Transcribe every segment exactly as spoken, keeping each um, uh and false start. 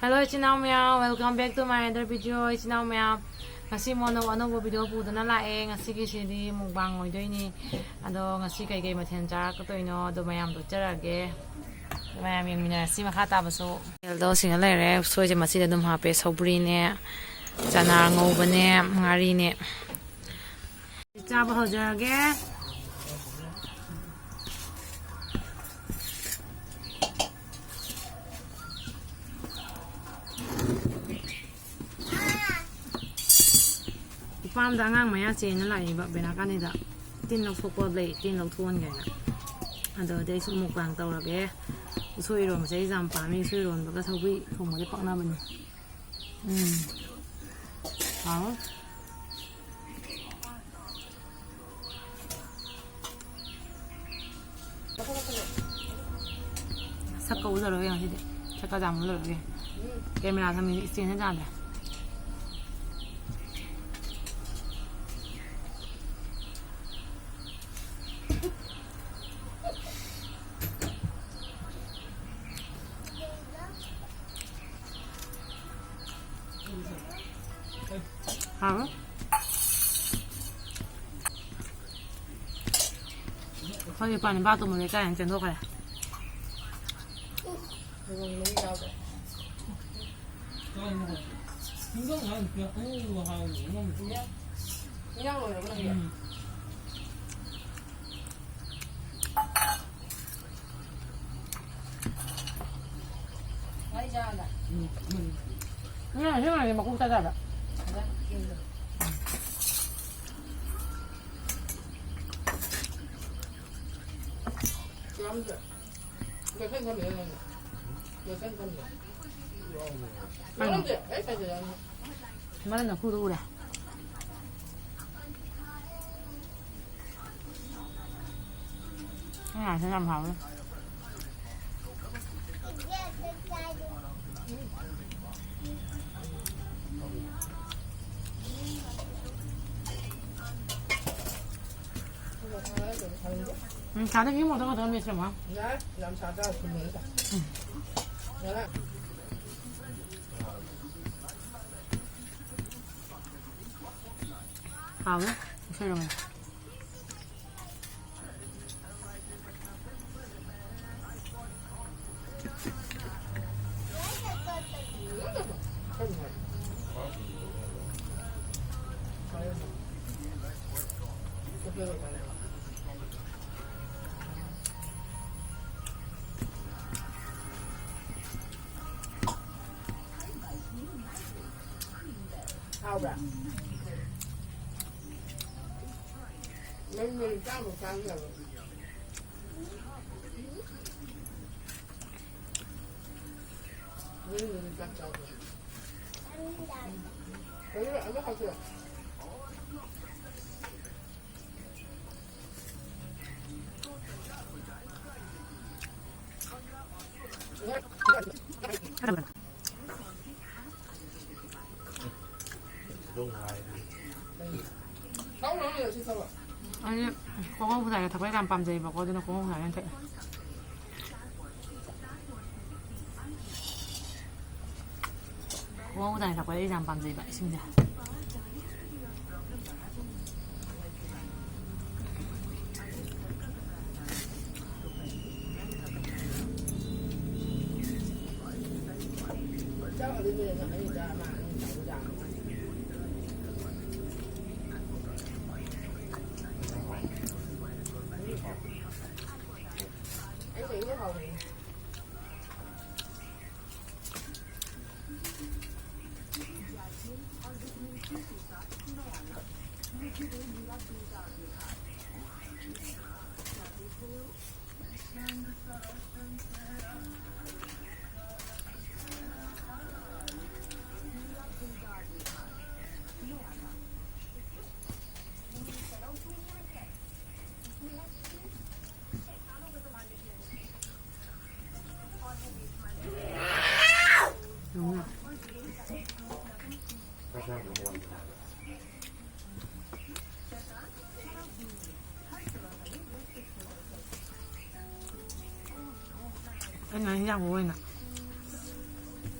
Hello, ꯏꯆꯤꯟ ꯏꯅꯥꯎ ꯃꯌꯥꯝ, welcome back to my other video. ꯏꯆꯤꯟ ꯏꯅꯥꯎ ꯃꯌꯥꯝ, ꯉꯁꯤ ꯑꯃꯨꯛ ꯑꯅꯧ ꯑꯅꯧꯕ video ꯄꯨꯗꯨꯅ ꯂꯥꯛꯑꯦ꯫ ꯉꯁꯤꯒꯤꯁꯤꯗꯤ mukbang ꯑꯣꯏꯗꯣꯏꯅꯤ꯫ ꯑꯗꯣ ꯉꯁꯤ ꯀꯩꯀꯩ ꯃꯊꯦꯜ ꯆꯥꯔꯛꯀꯗꯣꯏꯅꯣ ꯑꯗꯣ ꯃꯌꯥꯝꯗꯣ ꯎꯠꯆꯔꯛꯑꯒꯦ꯫ ꯑꯗꯣ ꯃꯌꯥꯝ ꯌꯦꯡꯃꯤꯟꯅꯔꯁꯤ ꯃꯈꯥ ꯇꯥꯕꯁꯨ꯫ ꯃꯊꯦꯜꯗꯣ ꯁꯤꯗ ꯂꯩꯔꯦ꯫ ꯎꯁꯣꯏꯁꯦ ꯃꯆꯤꯗ ꯑꯗꯨꯝ ꯍꯥꯞꯄꯦ꯫ ꯁꯧꯒ꯭ꯔꯤꯅꯦ, ꯆꯅꯥ ꯉꯧꯕꯅꯦ, ꯉꯥꯔꯤꯅꯦ꯫ ꯆꯥꯕ ꯍꯧꯖꯔꯒꯦ꯫ ꯏꯄꯥꯝꯗ ꯑꯉꯥꯡ ꯃꯌꯥ ꯆꯦꯟꯅ ꯂꯥꯛꯏꯕ ꯕꯦꯅꯥꯀꯥꯅꯤꯗ꯫ ꯇꯤꯟ ꯂꯧꯊꯣꯛꯄ ꯂꯩ, ꯇꯤꯟ ꯂꯧꯊꯣꯛꯍꯟꯒꯦꯅ꯫ ꯑꯗꯨꯗꯤ ꯑꯩꯁꯨ mukbang ꯇꯧꯔꯒꯦ꯫ ꯎꯁꯣꯏ ꯏꯔꯣꯟꯕꯁꯦ ꯑꯩ ꯌꯥꯝ ꯄꯥꯝꯃꯤ꯫ ꯎꯁꯣꯏ ꯏꯔꯣꯟꯕꯒ ꯁꯧꯒ꯭ꯔꯤ ꯊꯣꯡꯕꯗꯤ ꯄꯛꯅꯕꯅꯤ꯫ ꯎꯝ꯫ ꯍꯥꯎ꯫ ꯁꯛꯀ ꯎꯠꯂꯔꯣꯏꯒꯦ ꯉꯁꯤꯗꯤ꯫ ꯁꯛꯀ ꯌꯥꯝ ꯎꯠꯂꯔꯣꯏꯒꯦ꯫ Camera ꯊꯝꯃꯤꯁꯦ stand ꯌꯥꯗ꯭ꯔꯦ꯫ ꯍꯥꯎꯋꯦ꯫ ꯑꯩꯈꯣꯏꯒꯤ ꯄꯥꯟ ꯏꯄꯥ ꯇꯣꯝꯕꯗꯤ ꯀꯥꯏꯗ ꯆꯦꯟꯊꯣꯛꯈ꯭ꯔꯦ? ꯏꯟꯖꯥꯡ ꯂꯣꯏꯔꯕ ꯅꯪꯒꯤ? ꯎꯝ꯫ ꯉꯥ ꯁꯤ ꯉꯥꯁꯦ ꯃꯀꯣꯛ ꯆꯥꯗꯕ꯫ ꯃꯔꯝꯗꯤ ꯑꯩ ꯀꯩꯗꯧꯔꯕꯅꯣ? ꯃꯔꯝꯅ ꯈꯨꯗꯣ ꯎꯔꯦ꯫ ꯉꯥꯁꯦ ꯌꯥꯝ ꯍꯥꯎꯋꯦ꯫ ꯎꯝ, ꯁꯥꯗ ꯏꯃꯣꯠꯇ ꯈꯛꯇ ꯃꯦꯠꯁꯤꯜꯂꯝꯃꯣ꯫ ꯌꯥꯔꯦ, ꯌꯥꯝ ꯁꯥꯗ꯭ꯔꯥ? ꯎꯝ꯫ ꯌꯥꯔꯦ꯫ ꯍꯥꯎꯋꯦ꯫ ꯏꯁꯩ ꯅꯣꯡꯃꯥꯏ꯫ ꯍꯥꯎꯕ꯭ꯔꯥ? ꯅꯪ ꯅꯪ ꯆꯥꯕ ꯆꯥꯗꯕ? ꯅꯪ ꯅꯪ ꯆꯥꯛ ꯆꯥꯕ꯭ꯔꯥ? ꯀꯩꯅꯣ ꯑꯃ ꯍꯥꯞꯆꯤꯜꯂꯣ꯫ ꯑꯩꯗꯤ ꯀꯣꯉꯧ ꯐꯨꯖꯥꯏꯒ ꯊꯛꯄ ꯌꯥꯝ ꯄꯥꯝꯖꯩꯕꯀꯣ, ꯑꯗꯨꯅ ꯀꯣꯉꯧ ꯐꯨꯖꯥꯏ ꯑꯣꯏꯅ ꯊꯛꯑꯦ꯫ ꯀꯣꯉꯧ ꯐꯨꯖꯥꯏ ꯊꯛꯄ ꯑꯩ ꯌꯥꯝ ꯄꯥꯝꯖꯩꯕ, ꯏꯁꯤꯡꯁꯦ꯫ ꯑꯩꯅ ꯍꯤꯟꯖꯥꯡ ꯑꯣꯏꯅ,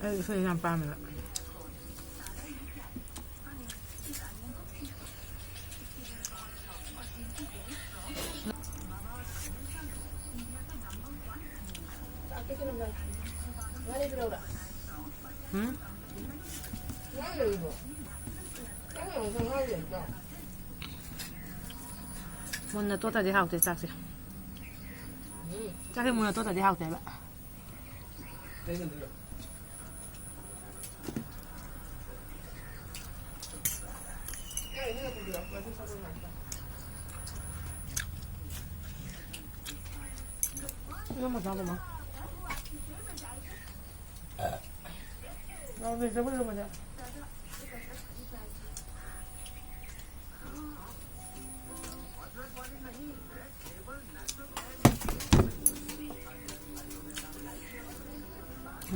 ꯑꯩ ꯎꯁꯣꯏ ꯌꯥꯝ ꯄꯥꯝꯃꯦꯕ꯫ ꯃꯨꯟꯅ ꯇꯣꯠꯇ꯭ꯔꯗꯤ ꯍꯥꯎꯇꯦ ꯆꯥꯛꯁꯦ꯫ ꯆꯥꯛꯁꯦ ꯃꯨꯟꯅ ꯇꯣꯠꯇ꯭ꯔꯗꯤ ꯍꯥꯎꯇꯦꯕ꯫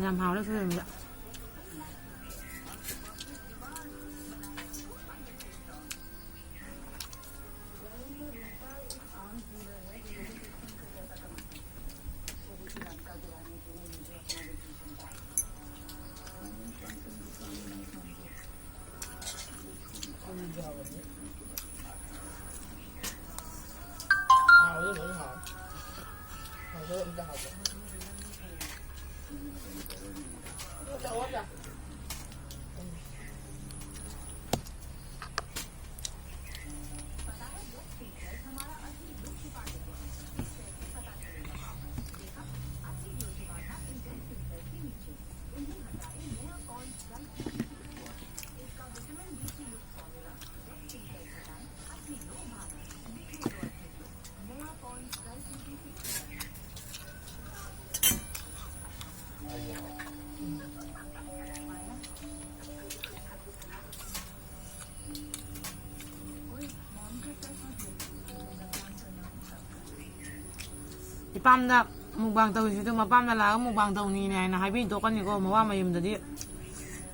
ꯌꯥꯝ ꯍꯥꯎꯔꯦ ꯁꯣꯏꯕꯨꯝꯁꯦ꯫ ꯏꯄꯥꯝꯗ ꯃꯨꯛꯕꯥꯡ ꯇꯧꯔꯤꯁꯤꯗ ꯃꯄꯥꯝꯗ ꯂꯥꯛꯑꯒ ꯃꯨꯛꯕꯥꯡ ꯇꯧꯅꯤꯅꯦ ꯍꯥꯏꯅ ꯍꯥꯏꯕꯤ ꯇꯣꯛꯀꯅꯤꯀꯣ꯫ ꯃꯋꯥ ꯃꯌꯨꯝꯗꯗꯤ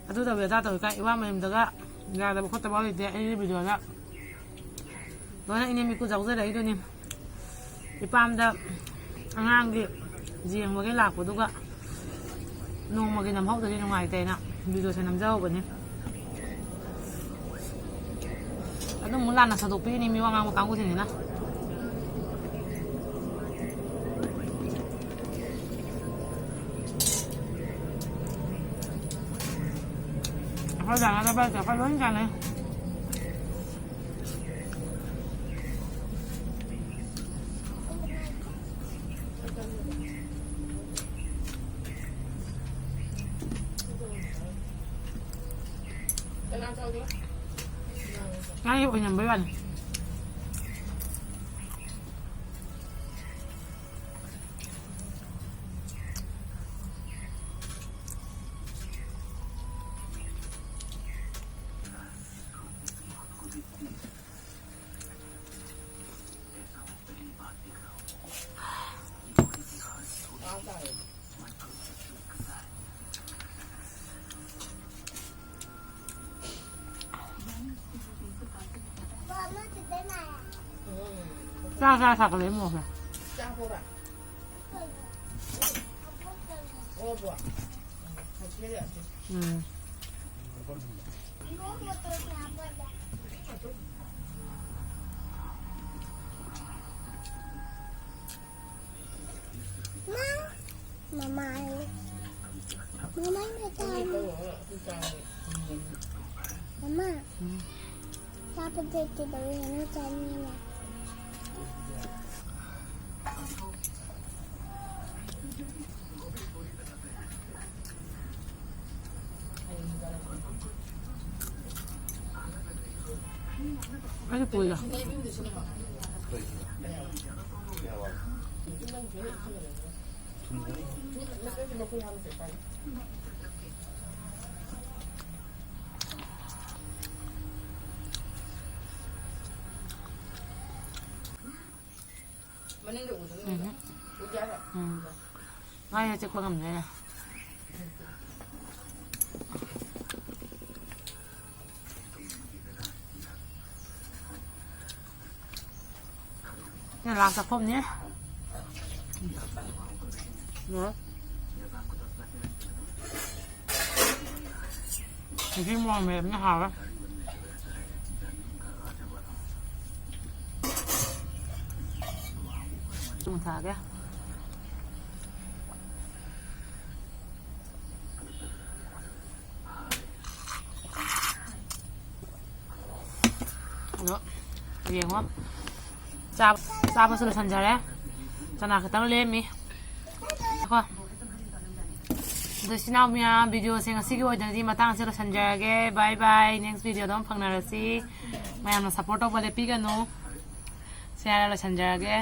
ꯑꯗꯨ ꯇꯧꯕꯤ ꯑꯗꯥ ꯇꯧꯕꯤ ꯀꯥꯏ ꯏꯋꯥ ꯃꯌꯨꯝꯗꯒ ꯌꯥꯗꯕ ꯈꯣꯠꯇꯕ ꯂꯩꯇꯦ꯫ ꯑꯩꯒꯤ ꯚꯤꯗꯤꯑꯣꯗ ꯂꯣꯏꯅ ꯏꯅꯦ ꯃꯤꯀꯨ ꯌꯥꯎꯖꯔꯛꯏꯗꯨꯅꯤ꯫ ꯏꯄꯥꯝꯗ ꯑꯉꯥꯡꯒꯤ ꯌꯦꯡꯕꯒꯤ ꯂꯥꯛꯄꯗꯨꯒ ꯅꯣꯡꯃꯒꯤ ꯅꯝꯍꯧꯗ꯭ꯔꯗꯤ ꯅꯨꯡꯉꯥꯏꯇꯦꯅ ꯚꯤꯗꯤꯑꯣꯁꯦ ꯅꯝꯖꯍꯧꯕꯅꯤ꯫ ꯑꯗꯨꯝ ꯑꯃꯨꯛ ꯂꯥꯟꯅ ꯁꯟꯗꯣꯛꯄꯤꯔꯤꯅꯤ ꯃꯤ ꯋꯥ ꯉꯥꯡꯕ ꯀꯥꯡꯕꯨꯁꯤꯡꯁꯤꯅ꯫ ꯑꯩꯈꯣꯏ ꯆꯥꯟꯅꯗꯕ ꯍꯥꯏꯁꯦ ꯑꯩꯈꯣꯏ ꯂꯣꯏ ꯆꯥꯟꯅꯩ꯫ ꯉꯥꯔꯤ ꯑꯣꯏꯅꯝꯕꯩ ꯋꯥꯅꯤ꯫ ꯆꯥ ꯆꯥ ꯁꯥꯒꯠꯂꯛꯑꯦ ꯃꯣꯔꯣꯛꯁꯦ꯫ ꯎꯝ꯫ ꯃꯃꯥꯏ꯫ ꯃꯃꯥꯏ ꯃꯆꯥ꯫ ꯃꯃꯥ꯫ ꯎꯝ꯫ ꯆꯥꯕꯗ ꯀꯩꯗꯧꯔꯤꯅꯣ? ꯆꯥꯅꯤꯡꯉꯦ꯫ ꯑꯩꯁꯨ ꯄꯨꯏꯗ꯫ ꯃꯅꯤꯡꯗ ꯎꯗꯕꯅꯤꯗ꯫ ꯎꯝ꯫ ꯎꯗꯦ ꯍꯥꯏꯕ꯫ ꯎꯝ꯫ ꯃꯥꯏ ꯆꯤꯛꯄ ꯉꯝꯗꯦꯅꯦ꯫ ꯁꯤꯅ ꯂꯥꯁ ꯆꯥꯛꯈꯣꯝꯅꯤ꯫ ꯂꯣꯏꯔꯦ꯫ ꯍꯧꯖꯤꯛ ꯃꯣꯔꯣꯛ ꯃꯦꯠꯄꯅ ꯍꯥꯎꯔꯦ꯫ ꯊꯨꯝ ꯊꯥꯛꯑꯒꯦ꯫ ꯑꯗꯣ ꯌꯦꯡꯉꯣ꯫ ꯆꯥꯕ-, ꯆꯥꯕꯁꯨ ꯂꯣꯏꯁꯤꯟꯖꯔꯦ꯫ ꯆꯅꯥ ꯈꯛꯇꯪ ꯂꯦꯝꯃꯤ꯫ ꯀꯣ꯫ ꯑꯗꯣ ꯏꯆꯤꯟ ꯏꯅꯥꯎ ꯃꯌꯥꯝ, ꯚꯤꯗꯤꯑꯣꯁꯦ ꯉꯁꯤꯒꯤ ꯑꯣꯏꯅꯗꯤ ꯃꯇꯥꯡ ꯑꯁꯤꯗ ꯂꯣꯏꯁꯤꯟꯖꯔꯒꯦ꯫ ꯕꯥꯏ ꯕꯥꯏ꯫ ꯅꯦꯛꯁ ꯚꯤꯗꯤꯑꯣꯗ ꯑꯃꯨꯛ ꯐꯪꯅꯔꯁꯤ꯫ ꯃꯌꯥꯝꯅ ꯁꯞꯄꯣꯔꯠ ꯇꯧꯕ ꯂꯦꯞꯄꯤꯒꯅꯨ꯫ ꯁꯤ ꯍꯥꯏꯔ ꯂꯣꯏꯁꯤꯟꯖꯔꯒꯦ꯫